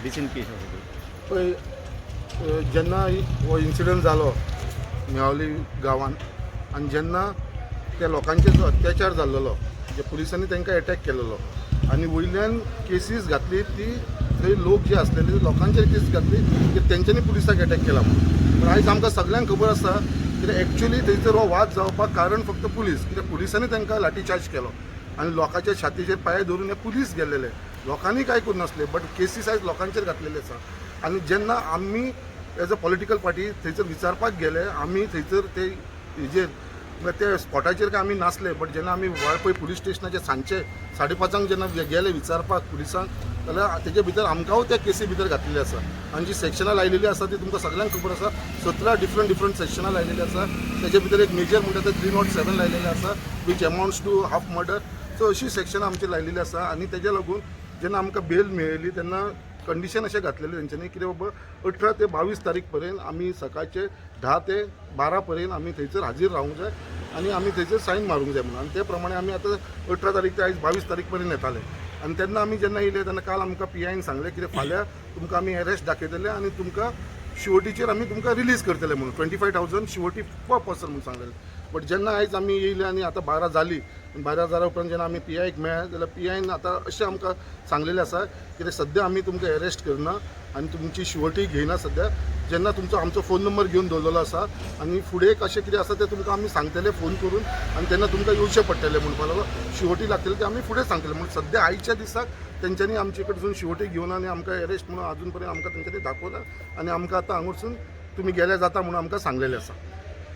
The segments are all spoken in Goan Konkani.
रिसंट केस आसा ती. पळय, जेन्ना हो इन्सिडंट जालो मेवली गांवांत आनी जेन्ना त्या लोकांचेर जो अत्याचार जाल्लो, जे पुलिसांनी तांकां एटॅक केलेलो आनी वयल्यान केसीस घातली ती थंय लोक जे आसलेले लोकांचेर केस घातली की तेंच्यांनी पुलिसाक एटॅक केला म्हणून. पूण आयज आमकां सगल्यांक खबर आसा कित्याक एक्चुली थंयसर हो वाद जावपाक कारण फक्त पुलीस, कित्याक पुलिसांनी तांकां लाठीचार्ज केलो आनी लोकांच्या छातीचेर पांय धरून हे पुलीस गेल्लेले. लोकांनी कांय करूं नासले, बट केसीस आयज लोकांचेर घातलेले आसा. आनी जेन्ना आमी एज अ पॉलिटिकल पार्टी थंयसर विचारपाक गेले, आमी थंयसर ते हेजेर म्हळ्यार त्या स्पॉटाचेर काय आमी नासले, बट जेन्ना आमी वाळपय पुलीस स्टेशनाचे सांजचे 5:30 जेन्ना गेले विचारपाक पुलिसांक, जाल्यार तेजे भितर आमकांय त्या केसी भितर घातलेली आसा. आनी जी सेक्शनां लायलेली आसा ती तुमकां सगल्यांक खबर आसा. 17 डिफरंट डिफरंट सेक्शनां लायलेली आसा. तेजे भितर एक मेजर म्हणटा ते 307 लायलेले आसा, which amounts to half murder. So अशी सेक्शनां आमची लायलेली आसा. आनी तेज्या लागून जेन्ना आमकां बेल मेळ्ळी तेन्ना कंडिशन अशें घातलेलें तेंच्यांनी कितें बाबा 18 ते 22 तारीख पर्यंत आमी सकाळचे 10 ते 12 पर्यंत आमी थंयसर हाजीर रावूंक जाय आनी आमी थंयसर सायन मारूंक जाय म्हणून. आनी ते प्रमाणे आमी आतां 18 तारीख ते आयज 22 तारीख पर्यंत येताले. आनी तेन्ना आमी जेन्ना येयले तेन्ना काल आमकां पी आयन सांगलें कितें फाल्यां तुमकां आमी एरेस्ट दाखयतले आनी तुमकां शुअरिटीचेर आमी तुमकां रिलीज करतले म्हणून, 25,000 surety per person म्हणून सांगलेलें. बट जेन्ना आयज आमी येयले आनी आतां 12 जाली, 12 जाल्या उपरांत जेन्ना आमी पी आयक मेळ्ळे जाल्यार पी आयन आतां अशें आमकां सांगलेलें आसा कित्याक सद्या आमी तुमकां एरेस्ट करना आनी तुमची शुअरिटी घेयना सद्या. जेन्ना तुमचो आमचो फोन नंबर घेवन दवरलेलो आसा आनी फुडें कशें कितें आसा तें तुमकां आमी सांगतले फोन करून आनी तेन्ना तुमकां येवचें पडटलें म्हणपाक लागलो. शुअरिटी लागतली ते आमी फुडें सांगतले म्हणून. सद्या आयच्या दिसाक तेंच्यांनी आमचे कडसून शुअरिटी घेवन आनी आमकां एरेस्ट म्हणून अजून पर्यंत आमकां तेंच्यांनी दाखोवना आनी आमकां आतां हांगासून तुमी गेले जाता म्हणून आमकां सांगलेलें आसा.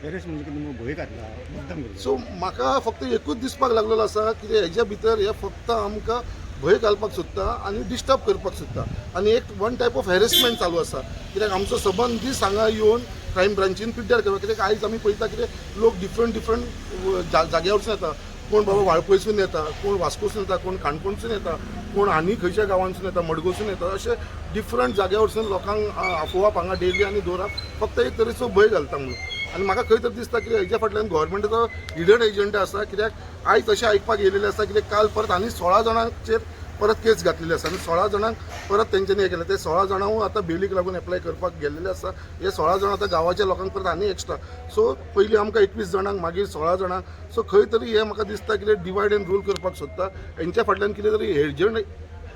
एरेस्ट म्हणजे कितें, तुमकां भंय घातला मुद्दम केलो? सो म्हाका फक्त एकूच दिसपाक लागलेलो आसा की हेज्या भितर हे फक्त आमकां भंय घालपाक सोदता आनी डिस्टर्ब करपाक सोदता आनी एक वन टायप ऑफ हॅरेसमेंट चालू आसा, कित्याक आमचो सबंद दीस हांगा येवन क्रायम ब्रांचीन पिड्ड्यार करपाक. कित्याक आयज आमी पळयता कितें लोक डिफरंट डिफरंट जाग्यावरसून येता. कोण बाबा वाळपयसून येता, कोण वास्कोसून येता, कोण काणकोणसून येता, कोण आनी खंयच्या गांवांसून येता, मडगांवसून येता. अशे डिफरंट जाग्यावरसून लोकांक आफोवप हांगा डेली आनी दवरप फक्त एक तरेचो भंय घालता म्हणून. आनी म्हाका खंय तरी दिसता की हेज्या फाटल्यान गव्हर्मेंटाचो हिडन एजंडा आसा, कित्याक आयज अशें आयकपाक येयलेलें आसा कित्याक काल परत आनी 16 जाणांचेर परत केस घातलेली आसा आनी 16 जाणांक परत तेंच्यांनी हें केलें. ते 16 जाणां आतां बेलीक लागून एप्लाय करपाक गेल्लेले आसा. हे 16 जाणां आतां गांवाच्या लोकांक परत आनी एक्स्ट्रा. सो पयलीं आमकां 21 जाणांक, मागीर 16 जाणांक. सो खंय तरी हें म्हाका दिसता कितें डिवायड एंड रूल करपाक सोदता. हेंच्या फाटल्यान कितें तरी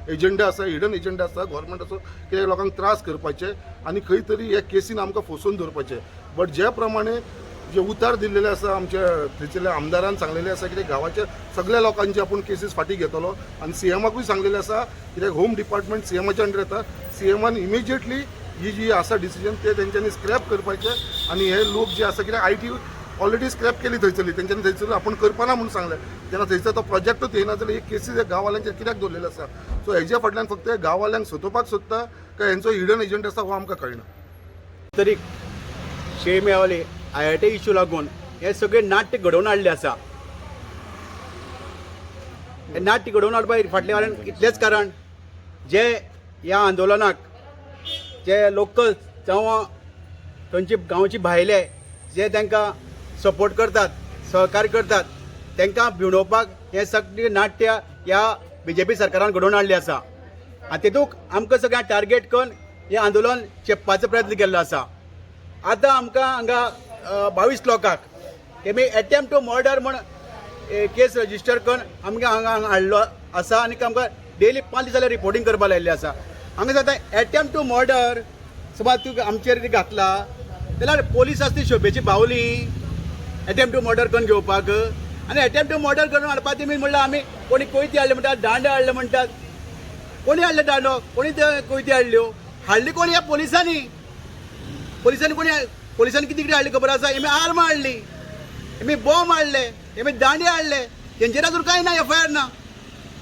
एजंडा आसा, हिडन एजंडा आसा गव्हर्मेंटाचो, कित्याक लोकांक त्रास करपाचे आनी खंय तरी ह्या केसीन आमकां फसोवन दवरपाचे. बट ज्या प्रमाणे जे उतार दिल्लेले आसा, आमच्या थंयसरल्या आमदारान सांगलेलें आसा कित्याक गांवाच्या सगळ्या लोकांचे आपूण केसीस फाटीं घेतलो आनी सीएमाकूय सांगलेलें आसा, कित्याक होम डिपार्टमेंट सीएमाच्या अंडर येता. सीएमान इमिजिएटली ही जी आसा डिसिजन ते तेंच्यांनी स्क्रॅप करपाचे आनी हे लोक जे आसा, कित्याक I T already scrap केली थंयसरली तेंच्यांनी, थंयसर आपूण करपाना म्हणून सांगलें. जेन्ना थंयसर तो प्रोजेक्टूच येयना जाल्यार ही केसीस गांववाल्यांचेर कित्याक दवरलेले आसा? सो हेज्या फाटल्यान फक्त गांववाल्यांक सतोवपाक सोदता काय हेंचो हिडन एजंट आसा हो आमकां कळना. तरी शेळ मेळवली आय I T issue लागून हे सगळे नाट्य घडोवन हाडले आसा. हे नाट्य घडोवन हाडपा फाटलें कारण इतलेंच कारण, जे ह्या आंदोलनाक जे लोकल जावं थंयचे गांवचे भायले जे तांकां सपोर्ट करतात, सहकार्य करतात, तांकां भिणोवपाक हें सगळें नाट्य ह्या बीजेपी सरकारान घडोवन हाडलें आसा. आनी तेतूंक आमकां सगळ्यांक टार्गेट करून हें आंदोलन चेपपाचो प्रयत्न केल्लो आसा. आतां आमकां हांगा 22 लोकांक तेमी एटेम्प्ट टू मर्डर म्हण केस रजिस्टर करून आमकां हांगा हांगा हाडलो आसा आनी आमकां डेली 5 दीस जाल्यार रिपोर्टींग करपाक लायिल्लें आसा. हांगा जाता एटेम्प्ट टू मर्डर समज तूं आमचेर घातला जाल्यार पोलीस आसा ती शोभेची बावली एटेम्प्ट टू मर्डर करून घेवपाक? आनी एटेम्प्ट टू मर्डर करून हाडपा तेमी म्हणल्यार आमी कोणी कोयती हाडले म्हणटात, दांडे हाडले म्हणटात. कोणी हाडले दांडो, कोणी ते कोयती हाडल्यो? हाडली कोणी? ह्या पोलिसांनी. पोलिसांनी कोणी? पोलिसांनी कितें कितें हाडली खबर आसा? हेमी आर्मां हाडली, हेमी बॉम्ब हाडले, हेमी दांडे हाडले. तेंचेर अजून कांय ना, एफआयआर ना.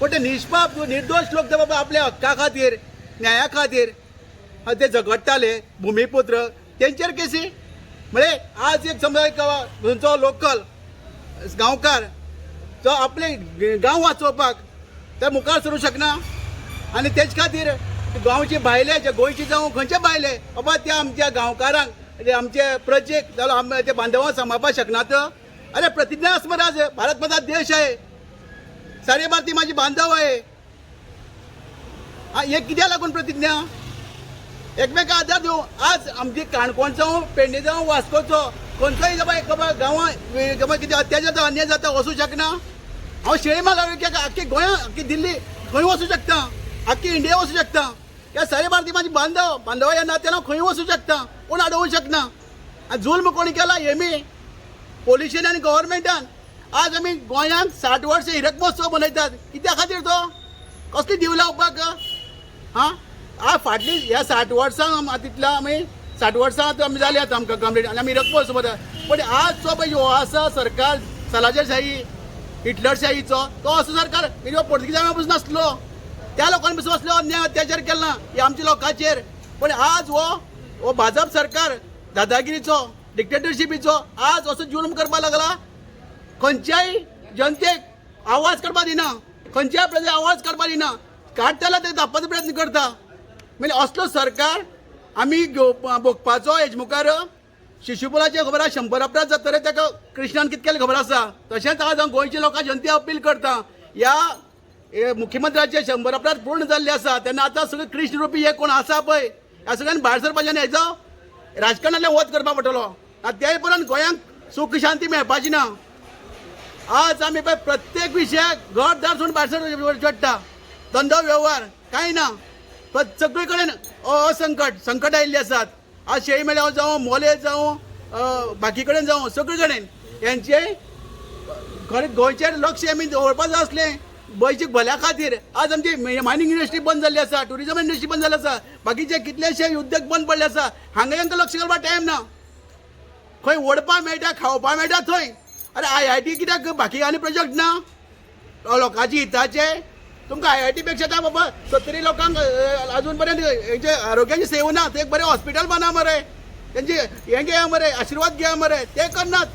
पूण ते निष्पाप निर्दोश लोक ते बाबा आपल्या हक्का खातीर, न्याया खातीर ते झगडटाले, भुमीपुत्र, तेंचेर केसी. म्हळे आज एक समजा एक खंयचो लोकल गांवकार जो आपले गांव वाचोवपाक ते मुखार सरूंक शकना आनी तेच खातीर गांवचे भायले जे गोंयचे जावं खंयचे भायले बाबा त्या आमच्या गांवकारांक, ते आमचे प्रजेक जाल्यार आम ते बांधवांक सांबाळपाक शकनात? अरे, प्रतिज्ञा आसा मरे, आज भारत माझा देश आहे, सारे भारतीय माझे बांधव आहे. हा, हे कित्याक लागून प्रतिज्ञा? एकमेका आदार दिवं. आज आमची काणकोण जावं, पेडणे जावं, वास्कोचो खंयचोय बाबा गांवां बाबा कितें अत्याचार जाता, अन्याय जाता, वचूं शकना. हांव शेळी माला आख्खी गोंया, आख्खी दिल्ली खंय वचूं शकता, आख्खी इंडिया वचूं शकता. ह्या सारे भारती म्हाजी बांधव बांधवा ह्या नात्यान हांव खंय वचूं शकता, कोण आडोवंक शकना. आनी जुल्म कोणी केला हेमी पोलिशन आनी गव्हर्मेंटान. आज आमी गोंयांत 60 वर्सां हिरक महोत्सव मनयतात, कित्या खातीर तो? कसली दिव लावपाक? हां, आज फाटली ह्या 60 वर्सां तितल्या आमी 60 वर्सां आमी जाली आतां आमकां कंप्लीट आनी आमी हिरक महोत्सव मनयतात. पण आज जो पळय हो आसा सरकार सलाजरशाही, हिटलरशाहीचो तो असो सरकार पोर्तुगीजां पसून नासलो, त्या लोकांनी पसून असलो अन्याय अत्याचार केला हे आमच्या लोकांचेर. पण आज हो हो भाजप सरकार दादागिरीचो, डिक्टेटरशिपीचो आज असो जुलूम करपाक लागला. खंयच्याय जनतेक आवाज करपाक दिना, खंयच्याय प्रजेक आवाज करपाक दिना, काडटला ते धापपाचो प्रयत्न करता. म्हणजे असलो सरकार आमी घेवपा भोगपाचो हेजे मुखार. शिशुपालाचें खबर आसा, 100 अपराध जातले ताका कृष्णान कितकें खबर आसा. तशेंच आज हांव गोंयच्या लोकां जनते अपील करता, ह्या मुख्यमंत्र्याचे 100 अपराध पूर्ण जाल्ले आसा तेन्ना आतां सगळे कृष्ण रुपी हे कोण आसा पळय ह्या सगळ्यांनी भायर सरपाचें आनी हेजो राजकारणांतल्यान वच करपाक पडटलो. आनी ते पर्यंत गोंयांक सूख शांती मेळपाची ना. आज आमी पळय प्रत्येक विशयाक घर दार सोडून भायर सर चडटा, धंदो वेव्हार कांय ना, सगळे कडेन असंकट संकट आयिल्ली आसात. आज शेळी मेळ्याव जावं, मोले जावं, बाकी कडेन जावं, सगळे कडेन हेंचे खरें गोंयचेर लक्ष आमी दवरपाक जाय आसलें गोंयच्या भल्या खातीर. आज आमची मायनींग इंडस्ट्री बंद जाल्ली आसा, ट्युरिजम इंडस्ट्री बंद जाल्ली आसा, बाकीचे कितलेशे उद्देग बंद पडले आसा. हांगा तांकां लक्ष घालपाक टायम ना. खंय ओडपा मेळटा, खावपा मेळटा थंय. अरे IIT कित्याक बाकी आनी प्रोजेक्ट ना लोकांचे हिताचे? तुमकां IIT पेक्षा आतां बाबा 70 लोकांक अजून पर्यंत हेजे आरोग्याची सेवा ना. ते एक बरें हॉस्पिटल बांदा मरे, तेंचे हें घेया मरे, आशिर्वाद घेया मरे, ते करनात,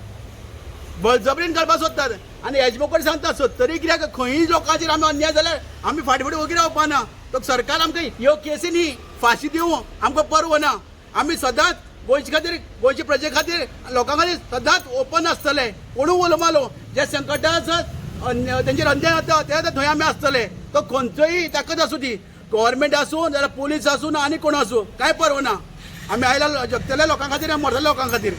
बळजबरीन करपाक सोदतात. आनी हेजे मुखार सांगता, 70 कित्याक खंयी लोकांचेर आमी अन्याय जाल्यार आमी फाटीं फुडें ओगी रावपा ना. तो सरकार आमकां ह्यो केसी न्ही फांशी दिवं आमकां पर्व ना. आमी सदांच गोंयचे खातीर, गोंयचे प्रजे खातीर, लोकां खातीर सदांच ओपन आसतले. कोणूय उलो जे संकटां आसात, तेंचेर अन्याय जाता ते आतां थंय आमी आसतले. तो खंयचोय ताकद आसूं, ती गव्हर्मेंट आसूं जाल्यार पुलीस आसूं ना आनी कोण आसूं, कांय पर्व ना. आमी आयला जगतल्या लोकां खातीर आनी मरतल्या लोकां खातीर.